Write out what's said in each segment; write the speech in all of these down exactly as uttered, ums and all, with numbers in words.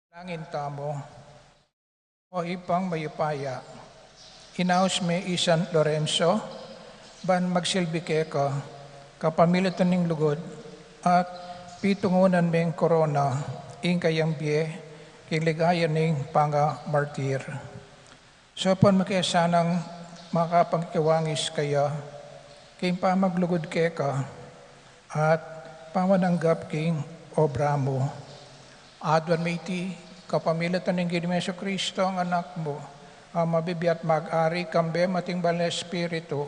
Langin tamu. O Ibpang mayupaya, inaus me i San Lorenzo ban magsilbi keka kapamilatan ning lugud at pitungunan meng korona ing kayang bie king ligaya ning pangamartir. Saupan mu ke sanang makapangikiwangis kaya king pamaglugud keka at pamananggap king obra mu. Aduan mi iti kapamilatan ning Ginu ming Jesucristo, a Anak mu, a mabibie at mag-ari kambe ampon ing Banal a Espiritu,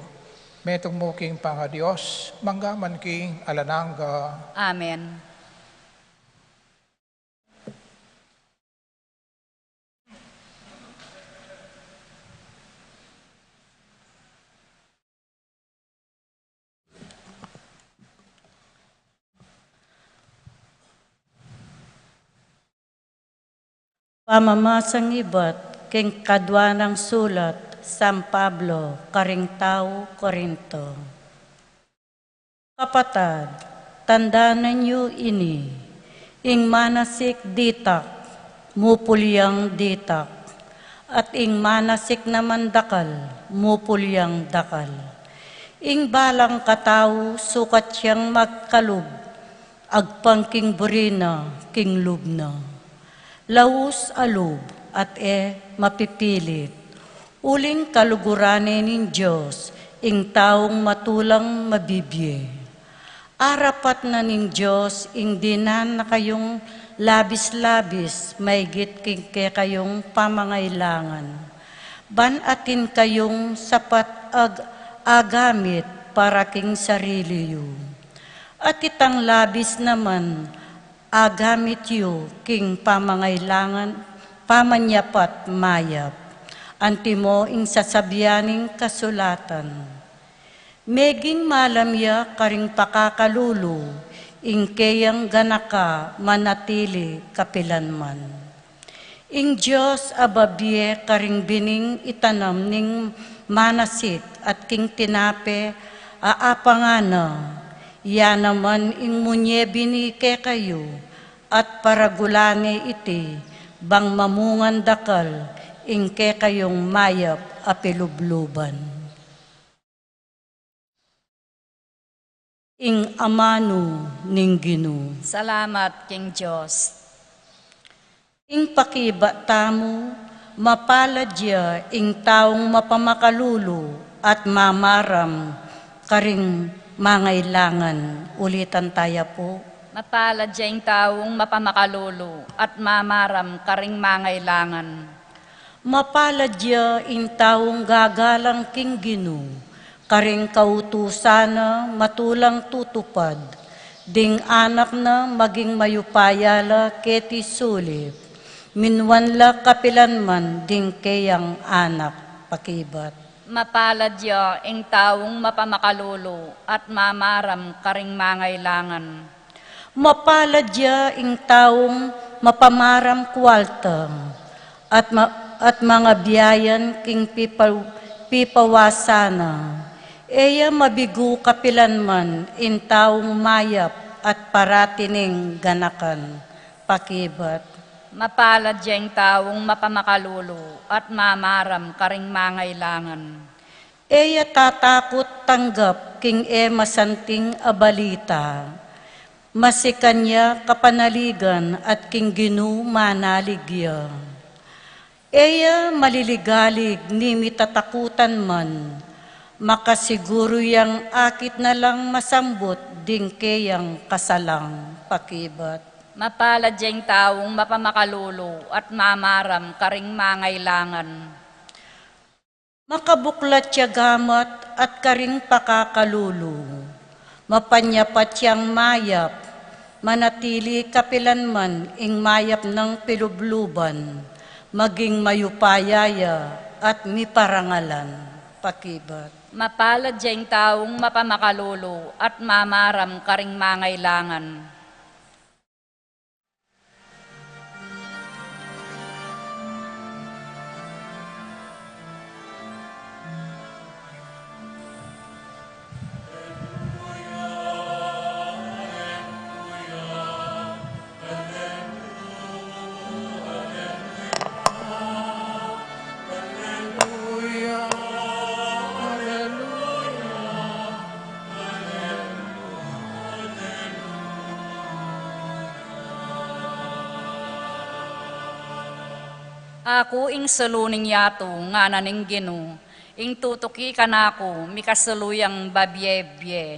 metung mu king pangaDios, mangga man king alang angga. Amen. Pamamasang ibat king kadua nang sulat San Pablo karing tau Corinto. Kapatad, tandanan yu ini: ing manasik ditak, mupul yang ditak, at ing manasik naman dakal, mupul yang dakal. Ing balang katau sukat yang magkalub, agpang king buri na, king lub na. Laus a lub at e mapipilit, uling kaluguran ne ning Dios ing taung matulang mabibie. Arapat na ning Dios ing dinan na kayung labis-labis maigit king kekayung pamangailangan, ban atin kayung sapat ag-, agamit para king sarili yu. At itang labis naman agamit yu king pamangailangan, pamanyapat mayap. Antimo ing sasabian ning kasulatan: Meging malam ya karing pakakalulu, ing keyang ganaka manatili kapilanman. Ing Dios a babie karing bining itanam ning manasik at king tinape a apangan na, iya naman ing munye bini kekayu, at paragulan ne iti, bang mamungan dakal ing kekayung mayap a pilubluban. Ing amanu ning Ginu. Salamat king Dios. Ing pakibat tamu: Mapalad ya ing taung mapamakalulu at mamaram karing mangailangan. Ulitan taya pu. Mapalad ya ing taung mapamakalulu at mamaram karing mangailangan. Mapalad ya ing taung gagalang king Ginu, karing kautusan na matulang tutupad, ding anak na maging mayupaya la keti sulip, minuan la kapilanman ding keyang anak. Pakibat. Mapalad ya ing taung mapamakalulu at mamaram karing mangailangan. Mapalad ya ing taung mapamaram kualta at ma-, at mangabiayan king pipa-, pipawasan na. E ya mabigu kapilanman ing taung mayap at parati neng ganakan. Pakibat. Mapalad ya ing taung mapamakalulu at mamaram karing mangailangan. E ya tatakut tanggap king e masanting a balita. Masikan ya kapanaligan at king Ginu manalig ya. E ya maliligalig ni mitatakutan man. Makasiguru yang akit na lang masambut ding keyang kasalang. Pakibat. Mapalad ya ing taung mapamakalulu at mamaram karing mangailangan. Makabuklat ya gamat at karing pakakalulu. Mapanyapat yang mayap, manatili kapilanman ing mayap nang pilubluban, maging mayupaya ya at miparangalan. Pakibat. Mapalad ya ing taung mapamakalulu at mamaram karing mangailangan. Aku ing salu ning yatu, ngana ning Ginu, ing tutuki kanaku, mikasalu yang babie-bie.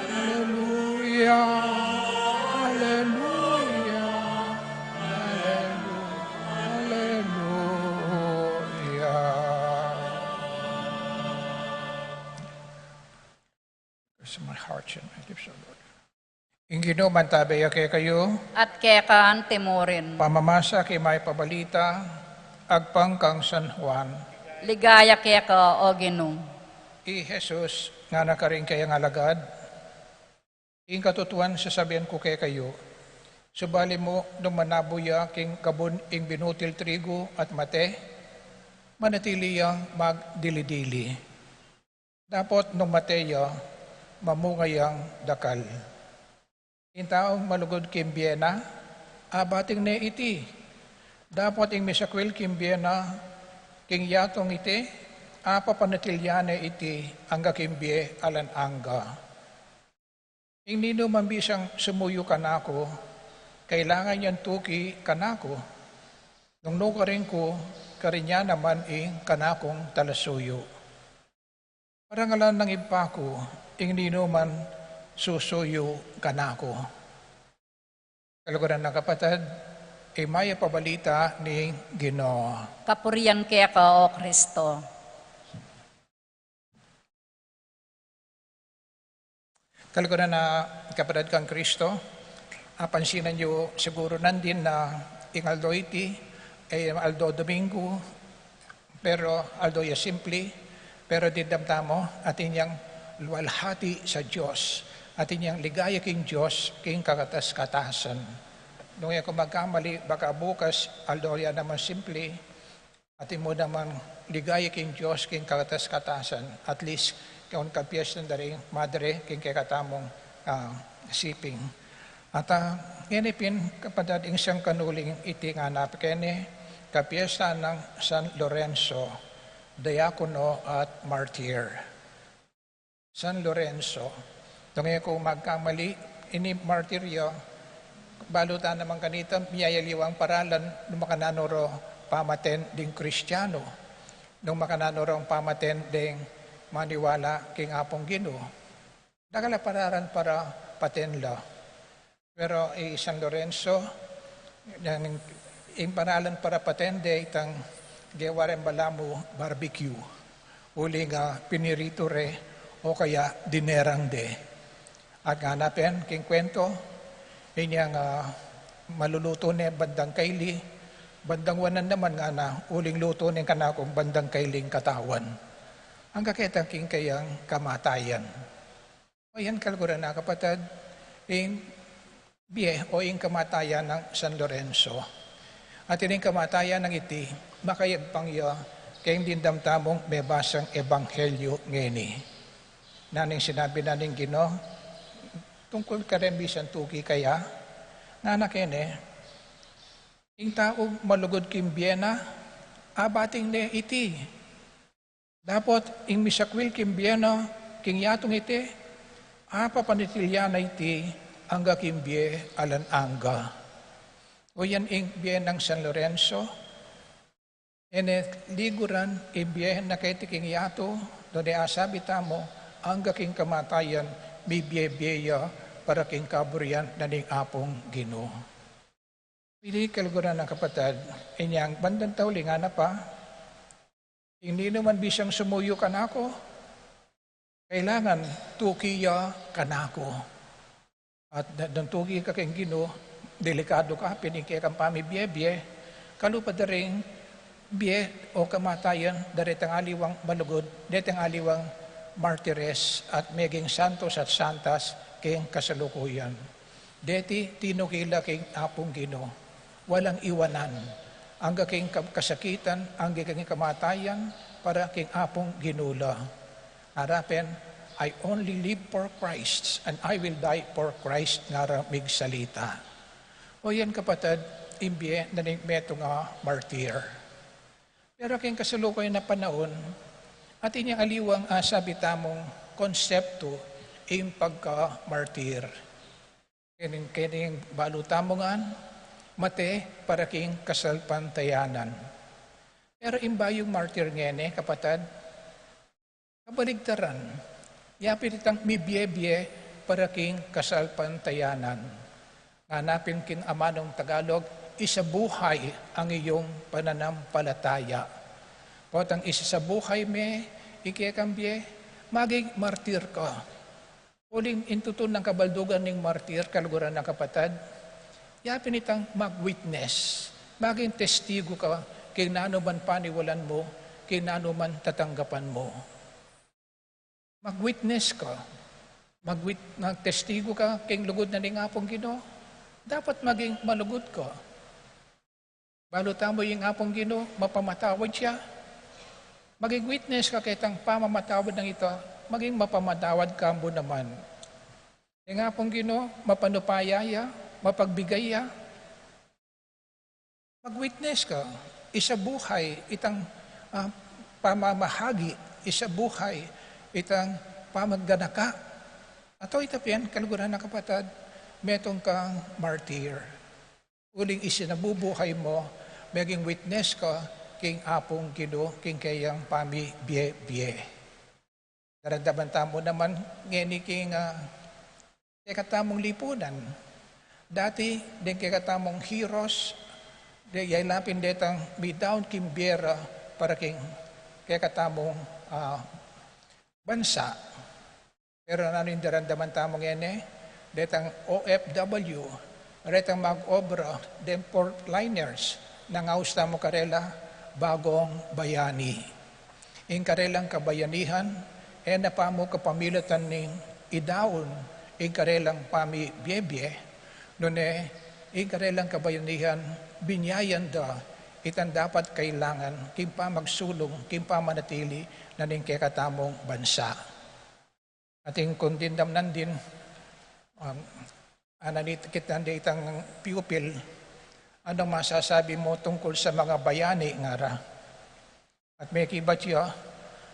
Aleluya, aleluya, aleluya, aleluya. Bless my heart and my lips, O Lord. Ing Ginu mantabe ya kekayu. At keka antimurin. Pamamasa king mayap a balita agpang kang San Juan. Ligaya keka, O Ginu. I Jesus ngana karing kayang alagad, ing katutuan sasabian ku kekayu, subali mu nung manabu ya king gabun ing binutil trigu at mate, manatili yang magdili-dili. Dapot nung mate ya, mamunga yang dakal. Ing taung malugud king bie na, abating ne iti. Dapot ing misakwil king bie na, king yatung iti, apapanatilian ne iti angga king bie alang angga. Ing ninuman bisang sumuyu kanaku, kailangan yang tuki kanaku. Nung nukarin ku, karin ya naman ing kanakung talasuyu. Parangalan nang Ibpa ku ing ninuman susuyu kanaku. Kaluguran a kapatad, ing mayap a balita ning Ginu. Kapurian keka, O Kristo. Kaluguran a kapatad kang Kristo, apansinan yu siguru nandin na ing aldo iti, e aldo Domingo, pero aldo ya simpli, pero dimdam tamu, atin yang luwalhati sa Dios, atin yang ligaya king Dios, king kakatas-katasan. Nung e ku magkamali, baka bukas, aldo ya naman simpli, atin mu namang ligaya king Dios, king kakatas-katasan, at least, kung kapiestan da ring madre, king kekatamung, ah, siping. At, ah, ngeni pin, kapatad, ing sangkan uling iti nganap keni, kapiestan nang San Lorenzo, diakono at martir. San Lorenzo, nung e ku magkamali, ini martir ya, balu ta naman kanita, miyayaliwang paralan, nung makananu ro pamaten ding Kristiano, nung makananu ro pamaten ding maniwala king Apung Ginu. Dakal a paralan para paten la. Pero i San Lorenzo, yang ing paralan para paten de itang gewa reng balamu barbecue. Uling piniritu re o kaya dinerang de. At ngana pin, king kwento, inyang, ah, malulutu ne bandang kaili, bandang wanan naman ngana, uling lutu ne kanakung bandang kailing katawan. Angga ketang king kayang kamatayan. O yan, kaluguran a kapatad, ing bie o ing kamatayan nang San Lorenzo. At ining kamatayan nang iti, makayagpang ya king dimdam tamung mebasang ebanghelyu ngeni. Nanu ing sinabi na ning Ginu, tungkul kareng bisang tuki kaya, ngana keni, ing taung malugud king bie na, abating ne iti. Dapot ing misakwil king bie na, king yatung iti, apapanatilian na iti, angga king bie alang angga. O yan ing bie nang San Lorenzo, e ne liguran ing bie na keti king yatu, nune asabi tamu, angga king kamatayan, mibie-bie ya para king kaburian na ning Apung Ginu. Pili, kaluguran a kapatad, inyang bandang tauli ngana pa, ing ninuman bisang sumuyu kanaku, kailangan tuki ya kanaku. At da-, nung tuki ka king Ginu, delikadu ka pin ing kekang pamibie-bie, kalupa da ring bie o kamatayan, daretang aliwang malugud, daretang aliwang martires, at meging santos at santas king kasalukuyan. Deti tinuki la king Apung Ginu, walang iwanan, angga king ka-, kasakitan, angga king kamatayan, para king Apung Ginu la. Ngara pin, "I only live for Christ, and I will die for Christ," ngara migsalita. O yan kapatad, ing bie na ning metung a martir. Pero king kasalukuyan a panaun, atin yang aliwang, ah, sabi tamung konseptu ing pagkamartir. Keni, keni balu tamu ngan, mate para king kasalpantayanan. Pero ing bayung martir ngeni, kapatad, kabaligtaran, yapin itang mibie-bie para king kasalpantayanan. Ngana pin king amanung Tagalog, isabuhay ang iyong pananampalataya. Potang isasabuhay me ing kekang bie, maging martir ka. Uling ing tutun nang kabaldugan ning martir, kaluguran a kapatad, yapin itang mag-witness, maging testigo ka king nanu man paniwalan mu, king nanu man tatanggapan mu. Mag-witness ka, mag-wit-, magtestigo ka king lugud na ning Apung Ginu, dapat maging malugud ka. Balu tamu ing Apung Ginu, mapamatawad ya. Maging witness ka ketang pamamatawad nang ita, maging mapamatawad ka mu naman. Ing Apung Ginu, mapanupaya ya, mapagbigay ya. Mag-witness ka, isabuhay itang, ah, pamamahagi, isabuhay itang pamagganaka. Ato ita pin, kaluguran a kapatad, metung kang martir. Uling isinabubuhay mu, maging witness ka king Apung Ginu, king keyang pamibie-bie. Daramdaman tamu naman ngeni king, ah, kekatamung lipunan. Dati, deng kekatamung heroes, de, yayla pin detang midaun king bie ra para king kekatamung, ah, bansa. Pero nanu ing daramdaman tamu ngeni? Detang O F W, retang mag-obra deng Frontliners, nangaus tamu karela bagong bayani. Ing karelang kabayanihan, e na pamu kapamilatan ning idaun ing karelang pamibie-bie, nune ing karelang kabayanihan, binyayan da itang dapat kailangan king pamagsulung, king pamanatili na ning kekatamung bansa. Atin kung dimdam nandin, um, ananit kita di itang pupil, "Anong masasabi mo tungkol sa mga bayani?" ngara. At mekibat ya,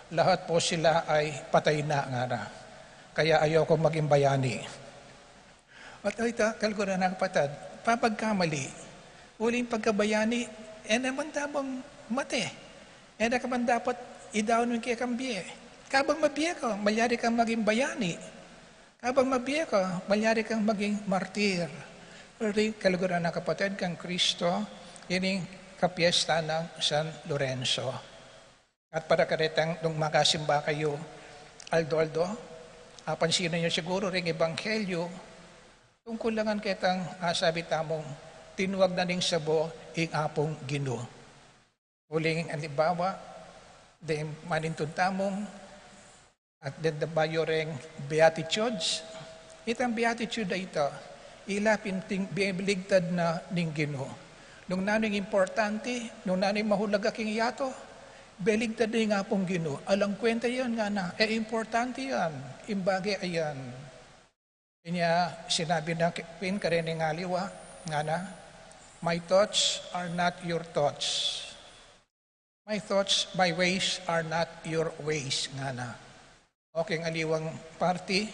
"Lahat po sila ay patay na," ngara. "Kaya ayoko maging bayani." At ita, kaluguran a kapatad, pamagkamali. Uling pagkabayani, e naman tamung mate. E na ka man dapat idaun ing kekang bie. Kabang mabie ka, malyari kang maging bayani. Kabang mabie ka, malyari kang maging martir. Ri, kaluguran a kapatad, kang Kristo, ining kapiesta nang San Lorenzo. At para karetang nung makasimba kayu aldo-aldo, apansinan yu siguru ring ebanghelyo, tungkul la ngan ketang, ah, sabi tamung, tinuag na ning sabo ing Apung Ginu. Uling alimbawa, deng manintun tamung, at deng bayu reng Beatitudes, itang Beatitude a ita, ila pin ing beligtad na ning Ginu. Nung nanu ing importante, nung nanu ing mahulaga king yatu, beligtad na ning Apung Ginu. Alang kwenta yan, ngana, e importante yan, ing bage a yan. Inya sinabi na pin kareng aliwa, ngana, "My thoughts are not your thoughts. My thoughts, my ways are not your ways," ngana. O king aliwang parti,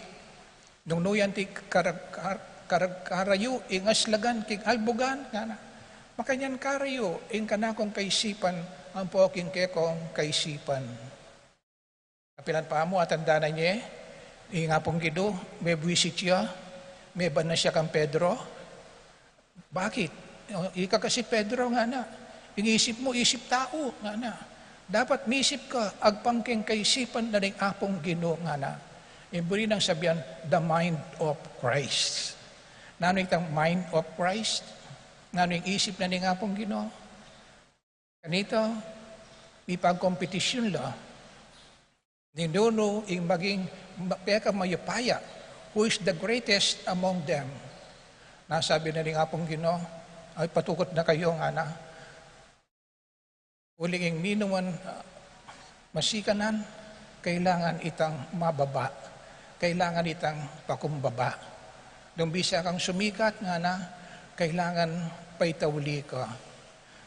nung nu yan ti karag-, kar-, karag-, karayu ing aslagan king albugan, ngana, makanyan karayu ing kanakung kaisipan ampo king kekong kaisipan. Kapilan pamu, atandanan ye, ing Apung Ginu, mebwisit ya, meban na sya kang Pedro. Bakit? O, ika kasi Pedro, ngana. Ing isip mu, isip tau, ngana. Dapat misip ka agpang king kaisipan na ning Apung Ginu, ngana. Ing buri nang sabian, the mind of Christ. Nanu itang mind of Christ? Nanu ing isip na ning Apung Ginu? Kanita, mipagkompetisyun la. Ninu ing maging ma-, pekamayupaya, who is the greatest among them? Nasabi na ning Apung Ginu, "Ay, patukot na kayu," ngana. Uling ing ninuman, ah, masikanan, kailangan itang mababa, kailangan itang pakumbaba. Nung bisa kang sumikat, ngana, kailangan paitauli ka.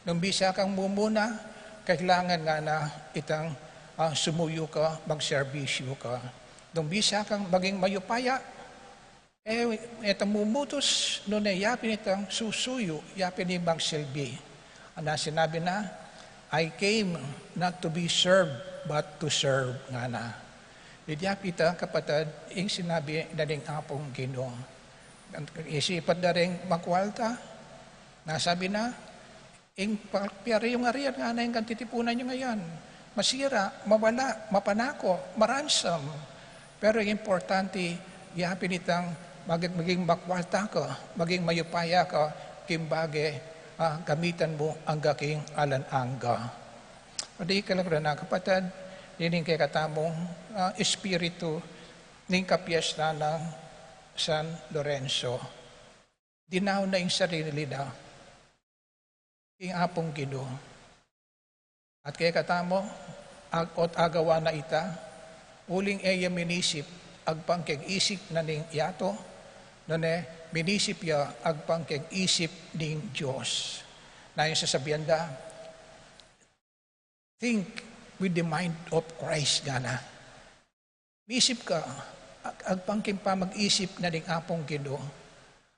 Nung bisa kang mumuna, Kailangan ngana itang, ah, sumuyu ka, magserbisyu ka. Nung bisa kang maging mayupaya, e, e ta mumutus, nune yapin itang susuyu, yapin ing magsilbi. Ana sinabi na, "I came not to be served, but to serve," ngana. Idya pita, kapatad, ing sinabi na ning Apung Ginu. Isipan da ring makualta, na sabi na, ing pa-, piari yung arian ngana ing kantitipunan yung ayan. Masira, mawala, mapanako, maransam. Pero ing importante, yapin itang mag-, maging makualta ka, maging mayupaya ka, king bage, ah, gamitan mu angga king alang angga. Padi ka lang rin, kapatad, ining kekatamung, ah, espiritu ning kapiesta nang San Lorenzo. Dinaun na ing sarili na king Apung Ginu. At kekatamu, ag-, ot agawa na ita, uling e ya minisip agpang keng isip na ning yatu, nune minisip ya agpang keng isip ning Dios. Na ing sasabian da, "Think with the mind of Christ," ngana. Misip ka, ag-, agpang king pamag-isip na ning Apung Ginu.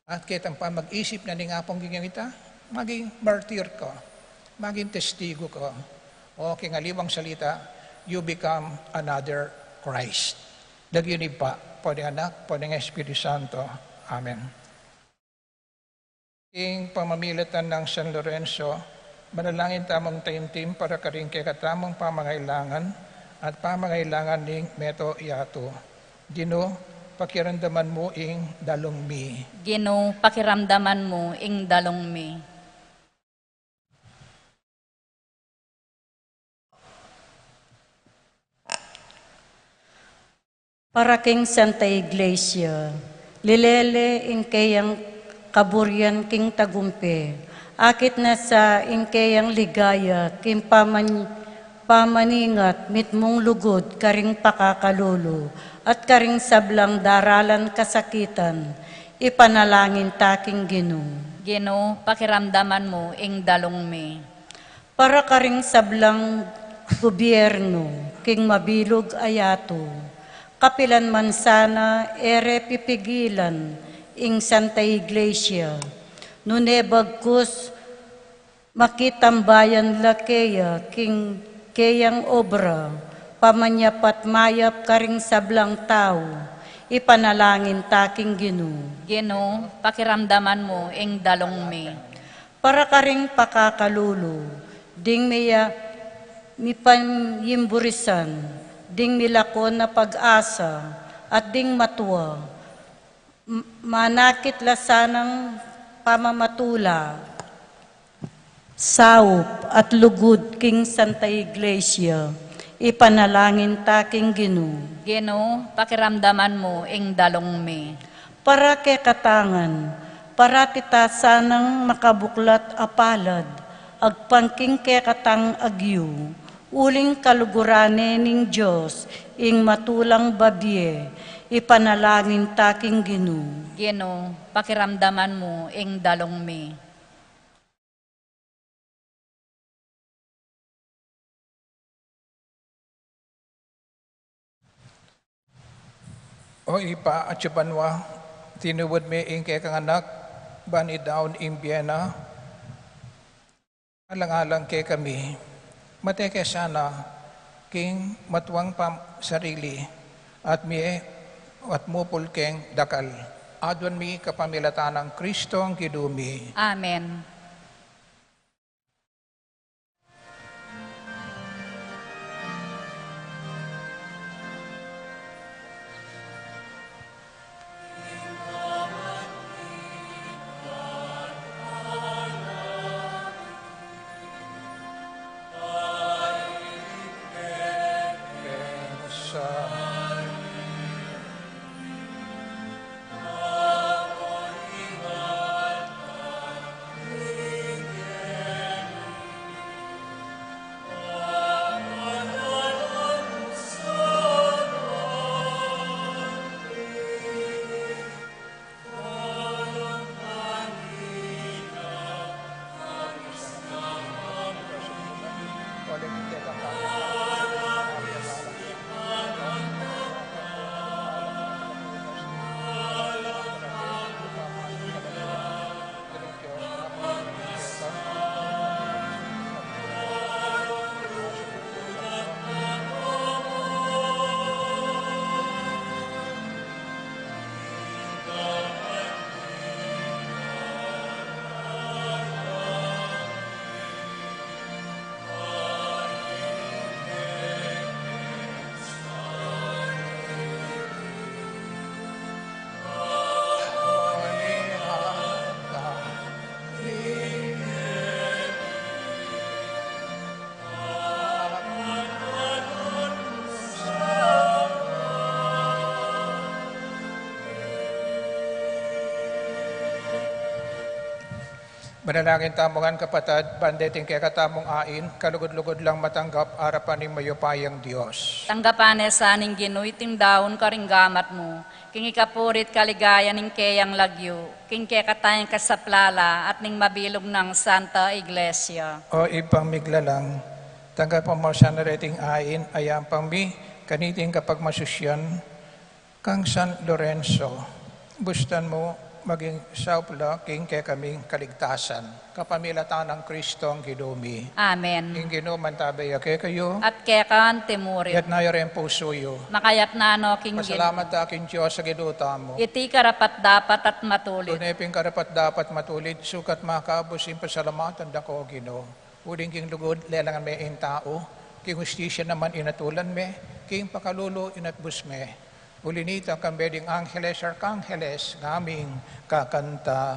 At ketang pamag-isip na ning Apung Ginu ita, maging martir ka, maging testigo ka. O king aliwang salita, you become another Christ. Lagyu ning Ibpa, ampo ning Anak, ampo ning Espiritu Santo. Amen. King pamamilatan nang San Lorenzo, manalangin tamung taimtim para karing kekatamung pamangailangan at pamangailangan ning meto yatu. Ginu, pakiramdaman mu ing dalung mi. Ginu, pakiramdaman mu ing dalung mi. Para king Santa Iglesia, lilele ing keyang kaburian king tagumpe, akit na sa ing keyang ligaya king paman-, pamaningat mitmung lugud karing pakakalulu at karing sablang daralan kasakitan, ipanalangin ta king Ginu. Ginu, pakiramdaman mu ing dalung mi. Para karing sablang gubiernu king mabilug a yatu, kapilan man sana e re pipigilan ing Santa Iglesia, nune bagkus makitambayan la keya king keyang obra, pamanyapat mayap karing sablang tau, ipanalangin ta king Ginu. Ginu, pakiramdaman mu ing dalung mi. Para karing pakakalulu, ding miya-, mipanyimburisan, ding milako na pag-asa, at ding matua, m-, manakit la sanang pamamatula, saup, at lugud king Santa Iglesia, ipanalangin ta king Ginu. Ginu, pakiramdaman mu ing dalung mi. Para kekatang ngan, parati ta sanang makabuklat a palad, agpang king kekatang agyu, uling kaluguran ne ning Dios ing matulang babie, ipanalangin ta king Ginu. Ginu, pakiramdaman mu ing dalung mi. O Ibpa, atsu ka banua, tinuud mi ing kekang Anak, ban idaun ing bie na, alang-alang kekami, mate ke sana king matuang pam-, sarili, at mie, at mupul keng dakal. Aduan mi kapamilatan nang Kristong Ginu mi. Amen. Manalangin tamu ngan, kapatad, ban deting kekatamung ain, kalugud-lugud lang matanggap arapan ning mayupayang Dios. Tanggapan ne sa ning Ginu iting daun karing gamat mu, king ikapuri't kaligayan ning keyang lagyu, king kekatang kasaplalan at ning mabilug nang Santa Iglesia. O Ibpang miglalang, tanggapan mu sana reting ain a yampang mi kaniting kapagmasusyan kang San Lorenzo, bustan mu maging saup la king kekaming kaligtasan. Kapamilatan nang Kristong Ginu mi. Amen. Ing Ginu mantabe ya kekayu. At keka antimurin. Iyatas yu reng pusu yu. Makayatas no king Ginu. Pasalamat ta king Dios a Ginu tamu. Iti karapat-dapat at matulid. Tune pin karapat-dapat, matulid, sukat makabus ing pasalamatan da ka, O Ginu. Uling king lugud lelangan me ing tau, king hustisya naman inatulan me, king pakalulu inatbus me. Uli nita, kambe ding angeles, arkangeles, ngaming kakanta.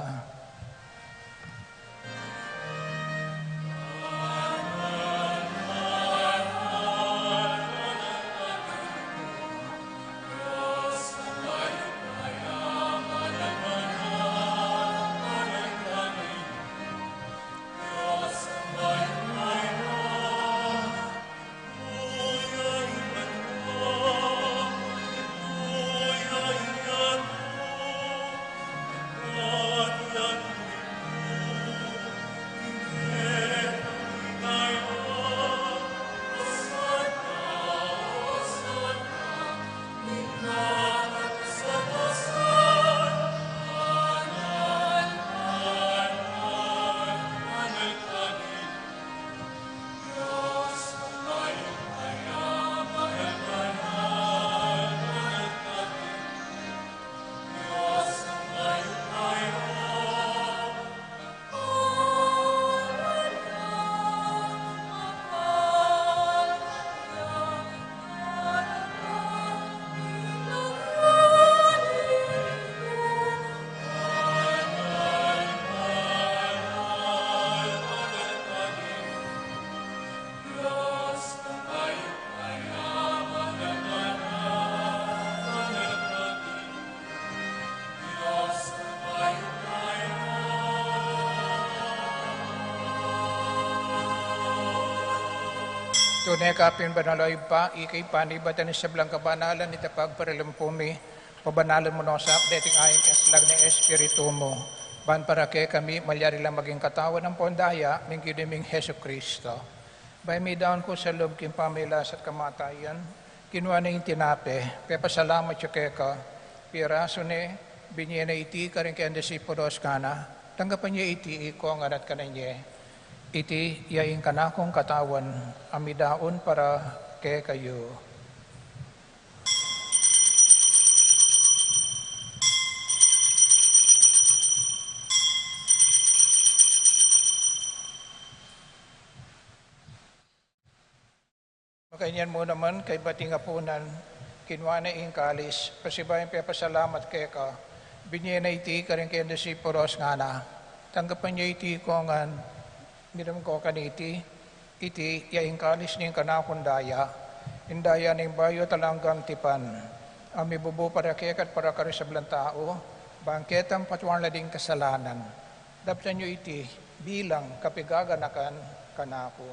Tune ka pin banal, O Ibpa, ika ing panibatan ning sablang kabanalan, ita pagparalan pu mi, pabanalan mu no sa deting ain king aslag ning Espiritu mu, ban para kekami malyari lang maging katawan ampon daya ning Ginu ming Jesucristo. Bayu midaun ku sa lub king pamagkasakit at kamatayan, kinua ne ing tinape, pepasalamat ya keka, pirasu ne, binye ne iti karing kayang disipulos, ngana: Tanggapan ye iti ikongan at kanan ye. Iti ya ing kanakung katawan a midaun para kekayu. Makanyan mu naman, kaybat ning apunan, kinua ne ing kalis, pasibayu yang pepasalamat keka, binye ne iti karing kayang disipulos, ngana: Tanggapan ye iti ikongan, minum ko kaniti, iti ya ing kalis ning kanakung daya, ing daya ning bayu at alang anggang tipan, a mibubu para keka at para karing sablang tau, ban ketang patuaran la ding kasalanan. Daptan yu iti bilang kapaganakan kanaku.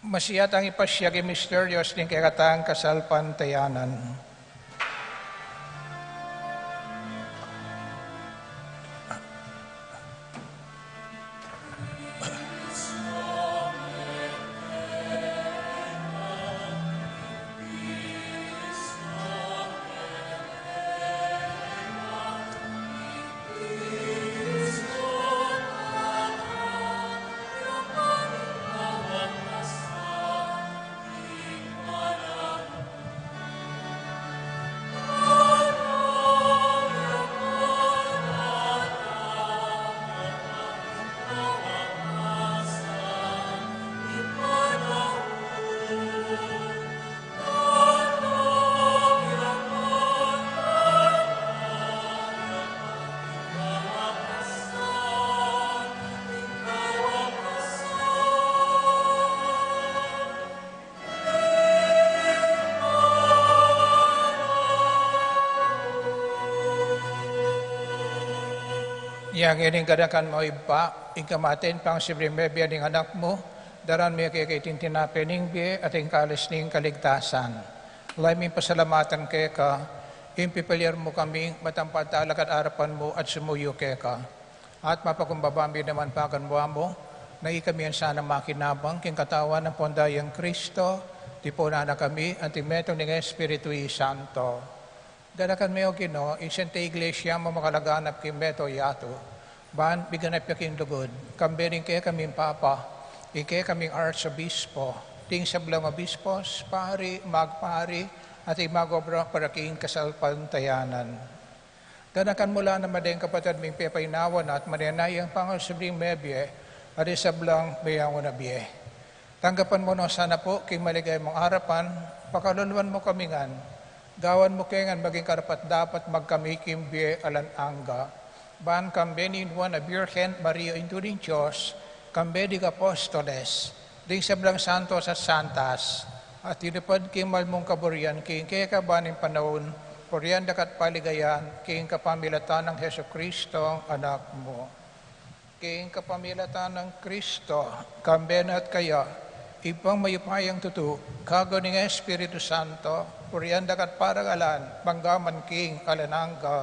Masiag tang ipasyag ing misteryos ning kekatang kasalpantayanan. Inya ngeni ing ganakan mu, Ibpa, ing kamate at pangasubling mebie ning Anak mu, daran mi keka iting tinape ning bie at ing kalis ning kaligtasan. Lalam ming pasalamatan keka, ing pipilian mu kaming matampaltalak at arapan mu at sumuyu keka. At mapakumbaba mi naman paganwa mu, na ikami ngan sana makinabang king katawan ampon dayang Kristo, tipunan na kami anti metung ning Espiritu Santo. Danakan me, O Ginu, ing Santa Iglesia mu makalaganap king meto yatu, ban miganap ya king lugud, kambe ning kekaming Papa, ing kekaming Arsobispo, ding sablang obispos, pari, magpari, at ing mag-obra para king kasalpantayanan. Danakan mu la naman deng kapatad ming pepainawa na at manenaya king pangasubling mebie, at ing sablang meyangu na bie. Tanggapan mu no sana pu king maligaya mung arapan, pakaluluan mu kami ngan, gawan mu ke ngan maging karapat-dapat magkamit king bie alang angga. Ban kambe ning Nuan a Birhen Maria, Indu ning Dios, kambe ding apostoles, ding sablang santos at santas, a tinupad king mal mung kaburian king keka ban ning panaun, purian da ka at paligayan, king kapamilatan nang Jesucristo, Anak mu. King kapamilatan nang Kristo, kambe na at kaya, Ibpang mayupayang tutu, kayabe ning Espiritu Santo, purian da ka at parangalan, mangga man king alang angga.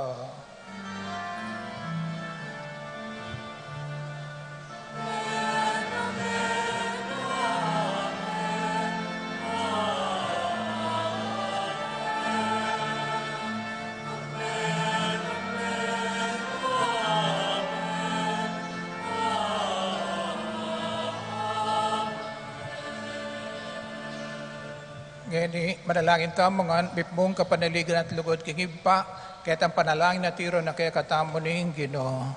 Ngeni, manalangin tamu ngan, mipmung kapanaligan at lugud king Ibpa, ketang panalangin a tiru na kekatamu ning Ginu.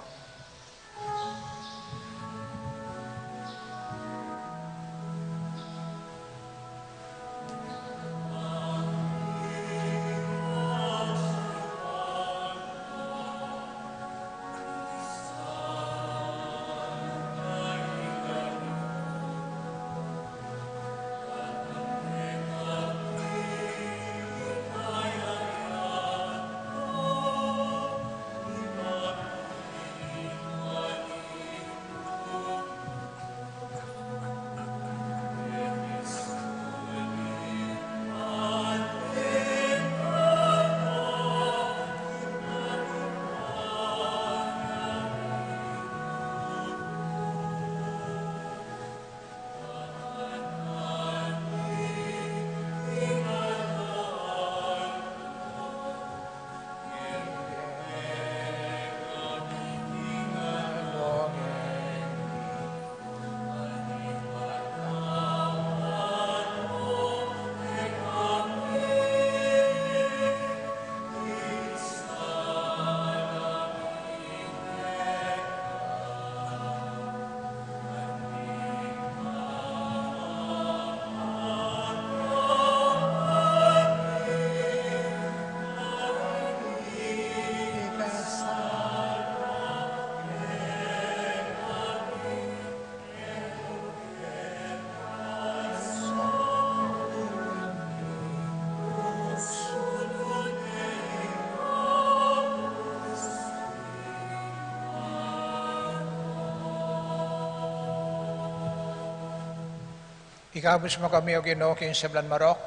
Ikabus mu kami, O Ginu, king sablang marok,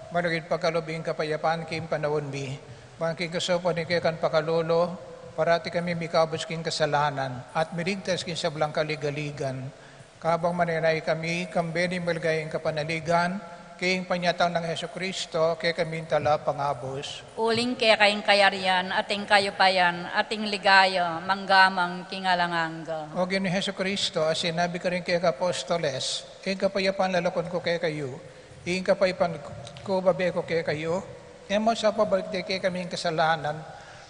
manugid pagkalub ing kapayapan king panaun mi. Ban king kasaupan ning kekang pakalulu, parati kami mikabus king kasalanan, at miligtas king sablang kaligaligan. Kabang manenaya kami, kambe ning maligayang kapanaligan, king panyatang nang Jesucristo, kekaming Talapangabus. Uling keka ing kayarian, at ing kayupayan, at ing ligaya, mangga man king alang angga. O Ginu Jesucristo, a sinabi karing kekang apostoles, ing kapayapan lalakwan ku kekayu, ing kapayapan ku bibie ku kekayu, e mu sa pabalik ding kekaming kasalanan,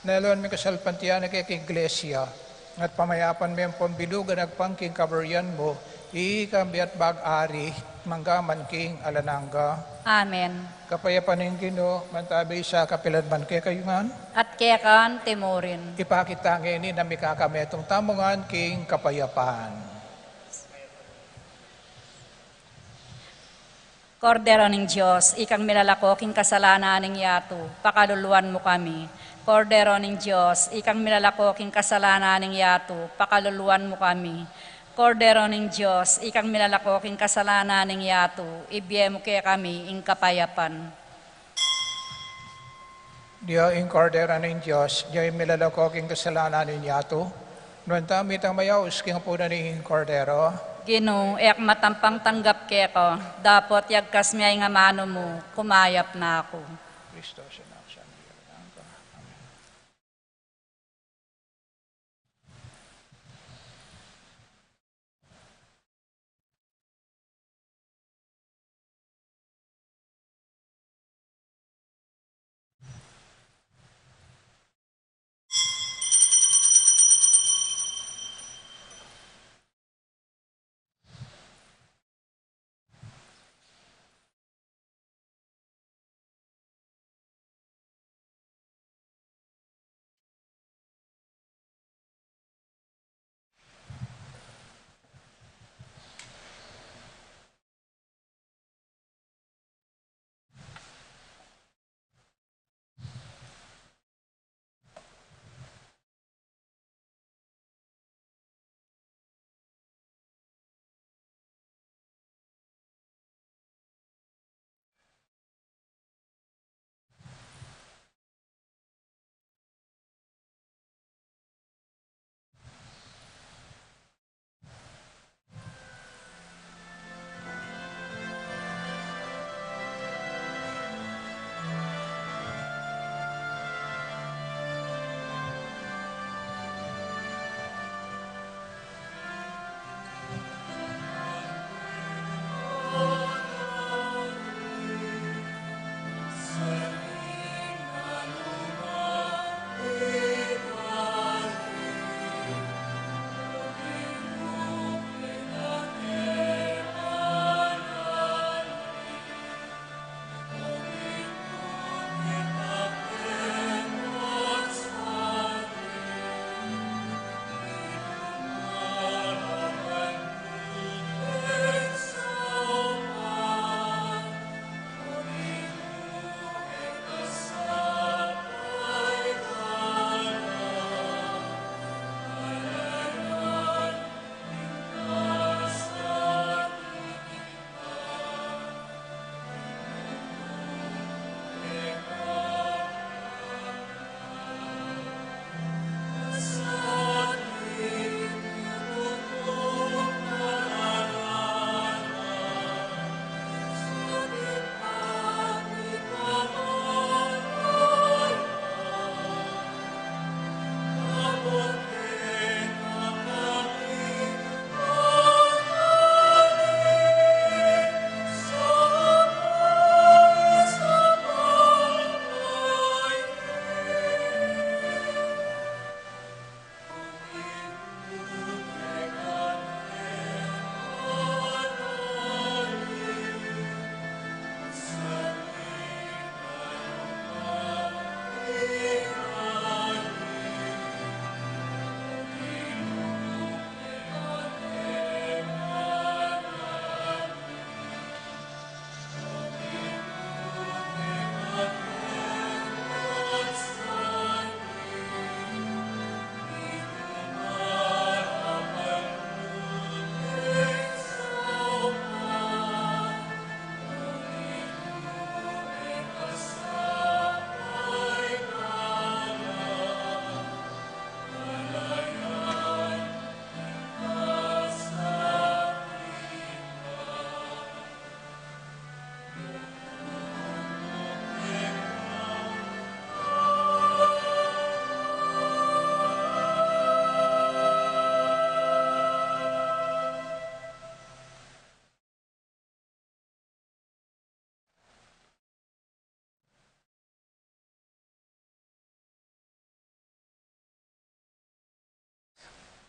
nune lawan mu ing kasalpantayanan ning kekang Iglesia, at pamayapan me ampon bilugan agpang king kaburian mu, ika kambe at mag-ari, mangga man king alang angga. Amen. Ing kapayapan ning Ginu, mantabi sa kapilan man kekayu ngan. At keka anti murin. Ipakit ta ngeni na mikakametung tamu ngan king kapayapan. Kordero ning Dios, ikang milalako king kasalanan ning yatu, pakaluluan mu kami. Kordero ning Dios, ikang milalako king kasalanan ning yatu, pakaluluan mu kami. Kordero ning Dios, ikang milalako king kasalanan ning yatu, ibie mu kekami ing kapayapan. Dia ing Kordero ning Dios, dia ing milalako king kasalanan ning yatu. Nuan tamu itang mayaus king apunan ning Kordero. Ginu, e ku matampang tanggap keka, dapot yagkas mu ing amanu mu, kumayap na ku. Kristo, sinasabi ko.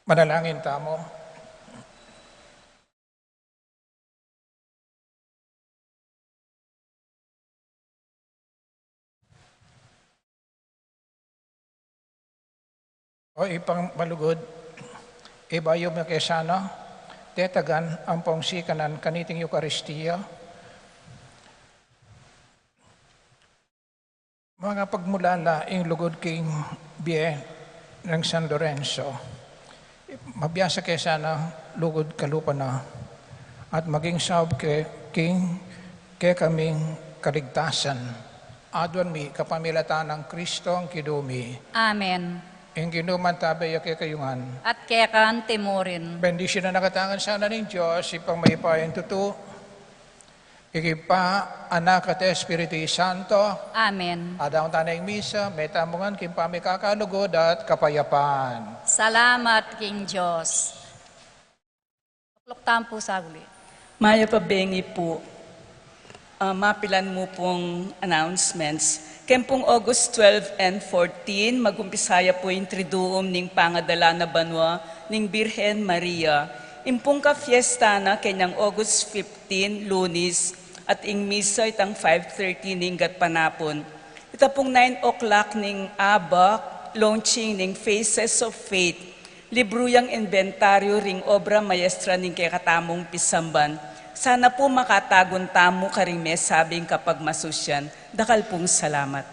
Manalangin tamu. O Ibpang malugud, ibayu mu ke sana tetagan ampong sikanan kaniting Eukaristia, Mga pagmulala ing lugud king bie nang San Lorenzo. Mabiasa ke sana lugud kalupa na at maging saub ke king kekaming kaligtasan. Aduan mi kapamilatan nang Kristong Ginu mi. Amen. Ing Ginu mantabe ya kekayu ngan. At keka naman murin. Bendisyunan na katamu ngan sana ning Dios, Ibpang mayupayang tutu, Ibpa, Anak, at Espiritu Santo. Amen. Aduan tana ing misa, mete tamu ngan king pamikakalugud at kapayapan. Salamat king Dios. Tukluk tamu pu saglit. Mayap a bengi pu. Ah, mapilan mu pung announcements. Keng pung August twelve and fourteen, mag-umpisa ya pu ing Triduum ning Pangadala na Banua ning Birhen Maria. Ing pung kafiesta na kenyang August fifteen, Lunis, at ing misa itang five thirty ning gatpanapun. Ita pung nine o'clock ning abak, launching ning Faces of Faith, libru yang inventaryo ring obra maestra ning kekatamung pisamban. Sana pu makatagun tamu karing mesabing kapagmasusyan. Dakal pung salamat.